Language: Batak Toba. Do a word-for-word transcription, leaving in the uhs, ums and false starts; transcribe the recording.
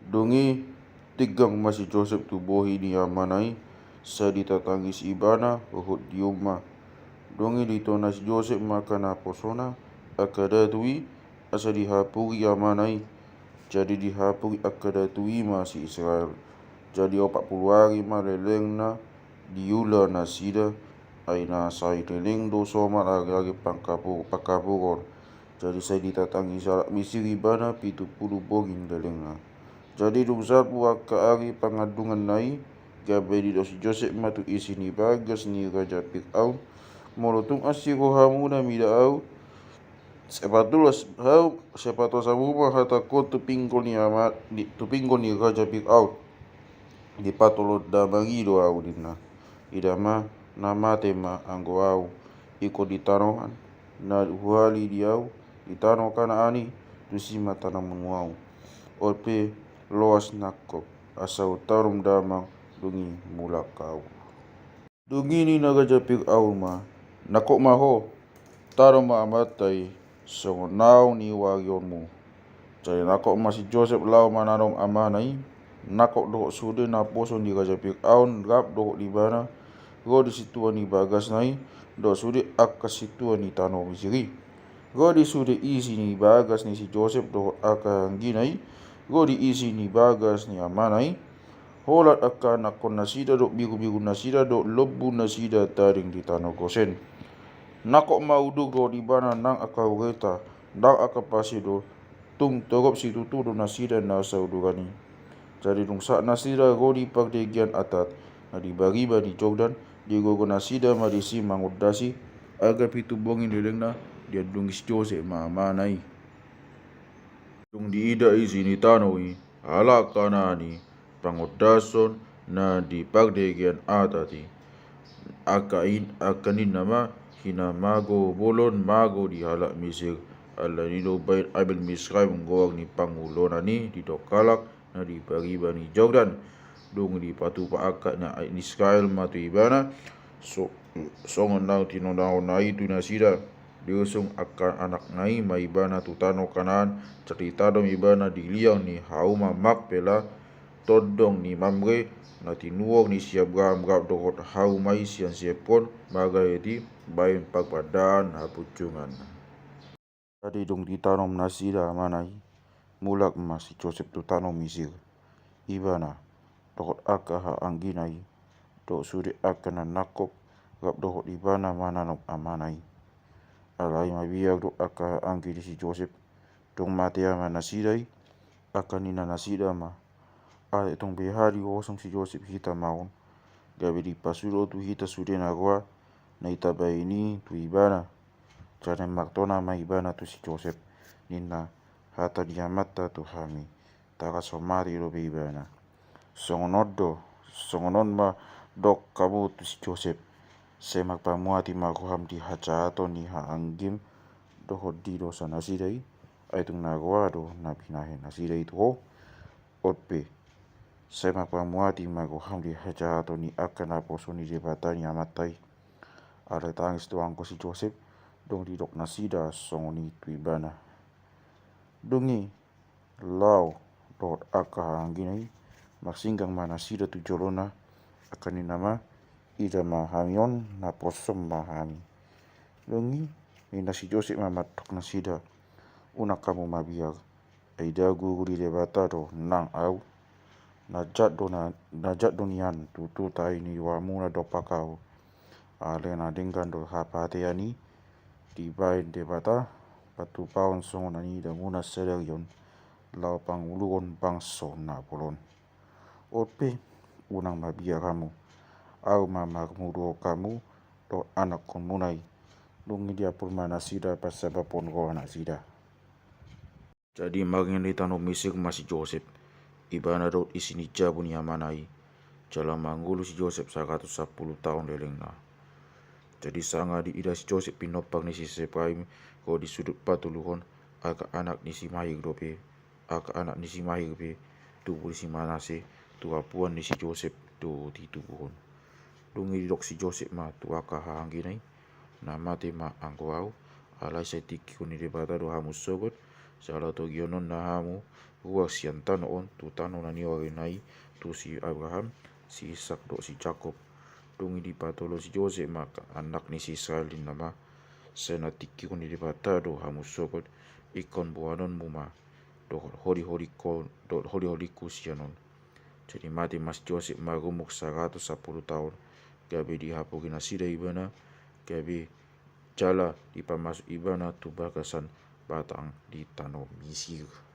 Dung i, tinggang ma si Josep tu bohi ni amana i, sai ditatangis ibana huhut diumma. Dung i, ditona si Josep ma angka naposona, angka datu i, asa dihapungi amana i. Jadi dihapungi angka datu i ma si Israel. Jadi opat pulu ari ma lelengna diula nasida, ai na sai leleng do somal ari-ari panghapu-, panghapungon. Jadi sai ditatangis halak Misir ibana pitu pulu borngin lelengna. Jadi dung salpu angka ari pangandunganna i, gabe didok si Josep ma tu isi ni bagas ni raja Firaun, molo tung asi rohamuna mida au, sai patolas hamu, sai patolas hamu ma hatangkon tu pinggol ni ama-, di, tu pinggol ni raja Firaun. Dipatolon damang i do au ninna. Ida ma, na mate ma anggo au, ingkon di tano an, na huhali di au, di tano Kanaan i, tusi ma tano muna au. On pe loas nangkok, asa hutanom damang, dung i mulak au. Dung i ninna raja Firaun ma, nangkok ma ho, tano ma amanta i, songon naung niuarionmu. Jadi nangkok ma si Josep laho mananom amana i, nangkok dohot sude naposo ni raja Firaun rap dohot ibana, ro di sintua ni bagasna i, dohot sude angka sintua ni tano Misir i. Ro di sude isi ni bagas ni si Josep dohot angka anggina i, ro di isi ni bagas ni amana i, holan angka anakkon nasida dohot birubiru nasida dohot lombu nasida tading di tano Gosen. Nangkok ma udut dohot ibana nang angka hureta, nang angka pasedo, tung torop situtu do nasida na sauduran i. Jadi dung sahat nasida ro di pardegean Atad, na di bariba ni Jordan, digogo nasida ma disi mangondasi, angka pitu borngin lelengna, diandungi si Josep ma amana i. Dung diida isi ni tano i halak Kanaan i, pangondason na di pardegean Atad i. Angka in-, angka ninna ma, hinamago bolon mago di halak Misir, alani do baen Abel Misraim goar ni pangulona i, didok halak na di bariba ni Jordan. Dung dipatupa angka na Israel ma tu ibana, so-, songon naung tinonahon na i tu nasida. Diusung angka anakna i ma ibana tu tano Kanaan, jadi ditadom ibana di liang ni hauma Makpela, tondong ni Mamre, na tinuhor ni si Abraham rap dohot hauma i sian si Efron, marga Heti, baen parpandaan hapunjungan. Jadi dung ditanom nasida amana i, mulak ma si Josep tu tano Misir. Ibana, dohot angka haanggina i, dohot sude angka na nangkok, rap dohot ibana mananom amana i. Alai mabiar do angka haanggi ni si Josep, dung mate ama nasida i, angka ninna nasida ma, alai tung beha diosong si Josep hita ma on, gabe dipasulo tu hita sude na roa, na hita baen i tu ibana. Jadi martona ma ibana tu si Josep, ninna, hata ni amanta tu hami, taras so mate dope ibana. Songon on do, songon on ma dok hamu tu si Josep, sai marpamuati ma roham di hajahaton ni haanggim, dohot di dosa nasida i, ai tung na roa do na binahen nasida i tu ho. On pe, sai marpamuati ma roham di hajahaton ni angka naposo ni Debata ni amanta i. Alai tangis do anggo si Josep, dung didok nasida songon i tu ibana. Dung i, laho dohot angka haanggina i, marsinggang ma nasida tu jolona, angka ninna ma, ida ma hami on, naposom ma hami. Dung i, ninna si Josep ma mandok nasida, unang hamu mabiar, ai nda guru ni Debata do nang au. Na jat do na, na jat do nian tutu tahi ni rohamuna dompak au. Alai na denggan do hapatean i, dibaen Debata, patupahon songon na niidanmuna sadari on, laho panguluhon bangso na bolon. On pe, unang mabiar hamu, au ma marmudu hamu, dohot anakkonmuna i, dung i diampun ma nasida parsababhon roha nasida. Jadi maringan di tano Misir ma si Josep, ibana dohot isi ni jabu ni amana i, jala mangolu si Josep saratus sampulu taon lelengna. Jadi sanga diida si Josep pinompar ni si Efraim, ro di sudut patoluhon, angka anak ni si Mahir dope, angka anak ni si Mahir pe, tubu di si Manase, tu hapuan ni si Josep do ditubuhon. Dung i didok si Josep ma tu angka haanggina i, na mate ma anggo au, alai sai tingkihon ni Debata do hamu sogot, Jala togihononna hamu ruar sian tano on tu tano na nioreonna i tu si Abraham, si Isak dohot si Jakob. Dung i dipatolhas Josep ma anak ni si Israel, ninna ma: Sai natingkirhon ni Debata do hamu sogot, ingkon boanonmu ma dohot holiholingku sian on. Jadi mate ma si Josep marumur saratus sampulu taon, gabe dihaporinasida ibana, gabe jala dipamasuk ibana tu bagasan batang di tano Misir.